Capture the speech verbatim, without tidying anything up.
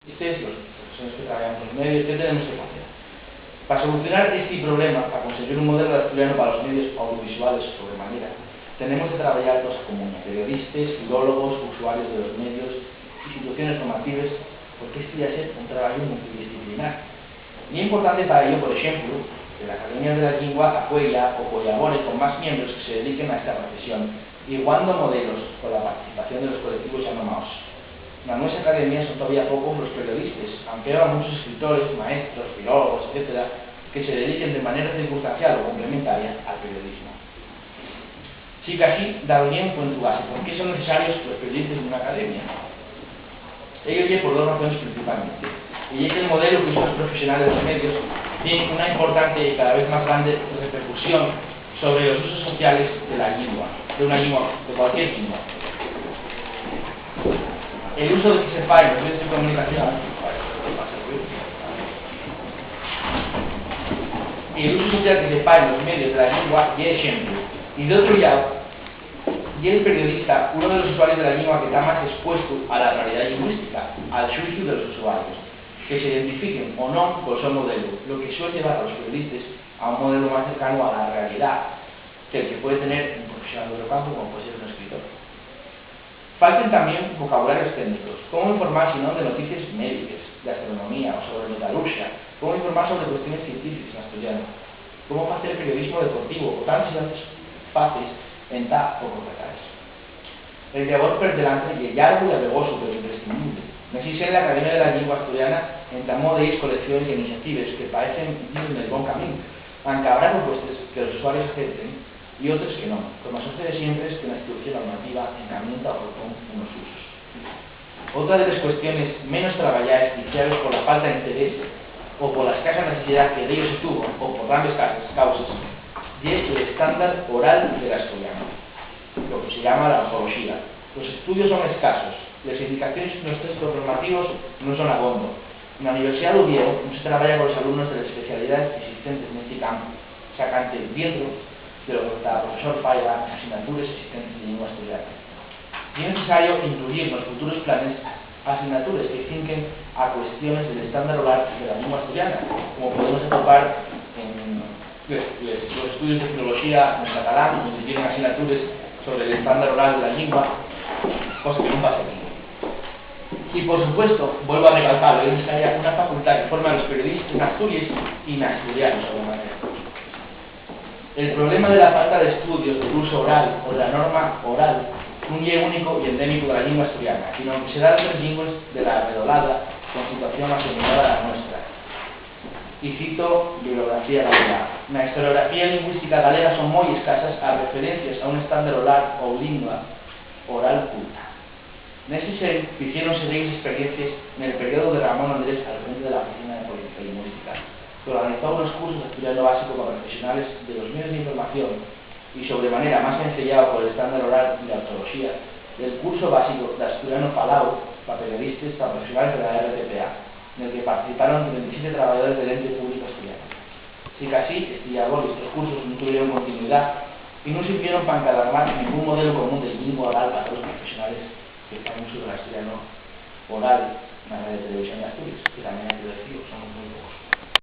periodistes, los profesionales que trabayan con los medios, ¿qué tenemos que hacer? Pa solucionar esti problema, pa conseguir un modelu d'asturianu pa los medios audiovisuales sobre manera, tenemos de trabayar toos a comuña, periodistes, filólogos, usuarios de los medios, instituciones normatives, porque esti va ser un trabayu multidisciplinar. Ye importante pa ello, por exemplu, que l'Academia de la Llingua acueya o colabore con más miembros que se dediquen a esta profesión, iguando modelos con la participación de los colectivos ya nomaos. Na nuestra academia son todavía pocos los periodistes, anque heba munchos escritores, maestros, filólogos, etcétera, que se dediquen de manera circunstancial o complementaria al periodismo. Sicasí, dalguien pue entrugarse por qué son necesarios los periodistes nuna academia. Ello ye por dos razones principalmente. Y ye que'l modelu que usen los profesionales de los medios tien una importante y cada vez más grande repercusión sobre los usos sociales de la llingua, de una llingua, de cualquier llingua. El uso que se fai en los medios de comunicación, el uso social que se fai en los medios de la llingua ye exemplu. Y d'otru llau, ye'l periodista unu de los usuarios de la llingua que ta más espuestu a la realidá llingüística, al xuiciu de los usuarios, que se identifiquen o non col so modelu, lo que suel llevar a los periodistes a un modelu más cercanu a la realidá que'l que puede tener un profesional d'otru campu, como puede ser un escritor. Falten tamién vocabularios técnicos. ¿Cómo informar si non de noticies médiques, d'astronomía o sobre metalurxia? ¿Cómo informar sobre cuestiones científiques n'asturianu? ¿Cómo facer periodismo deportivo? O tantes y tantes fases entá poco recaes. El llabor per delante ye llargu, llabegosu, pero imprescindible. Nesi sen, l'Academia de la Llingua Asturiana entamó delles colecciones y iniciatives que paecen dir nel bon camín, anque habrá propuestes que los usuarios acepten y otres que non, como sucede siempre que na institución normativa encamienta o propón unos usos. Otra de les cuestiones menos trabayaes, quiciabes pola falta d'interés o pola escasa necesidá que d'ello se tuvo, o por dambes casas, causes, ye l'estándar oral del asturianu, lo que se llama la ortoloxía. Los estudios son escasos, les indicaciones nos textos normativos nun son abondo. Na Universidá d'Uviéu nun se trabaya colos alumnos de les especialidaes existentes nesti campu, sacante dientro de lo que cada profesor faiga n'as asignatures existentes de llingua asturiana. Ye necesario incluyir nos futuros planes asignatures que cinquen a cuestiones del estándar oral de la llingua asturiana, como podemos atopar en les, les, los estudios de filoloxía en catalán, onde tienen asignatures sobre l'estándar oral de la llingua, cosa que nun pasa aquí. Y, por supuesto, vuelvo a recalcarlo, ye necesaria una facultá que forme a los periodistes n'Asturies y n'asturianu sobre manera. El problema de la falta d'estudios del uso oral o de la norma oral nun ye único y endémico de la llingua asturiana, sino que se da n'otres llingües de la arredolada con situación asemeyada a la nuestra. Y cito bibliografía galega. Na historiografía lingüística galega son mui escases as referencies a un estándar oral o llingua oral culta. Nesi sen, ficiéronse delles esperiencies nel periodu de Ramón Andrés al frente de la Oficina de Política Lingüística, que organizó unos cursos d'asturianu básico pa profesionales de los medios d'información y, sobre manera, más enceyao col estándar oral y la ortoloxía, del curso básico d'asturianu faláu pa periodistes, pa profesionales de la R T P A, nel que participaron trenta y siete trabayadores del ente públicu asturianu. Sicasí, esti llabor y estos cursos nun tuvieron continuidá y nun sirvieron pa encadarmar nengún modelu común de llingua oral pa tolos profesionales que faen usu del asturianu oral na radio y televisión d'Asturies, que tamién hai que decilo, somos mui pocos.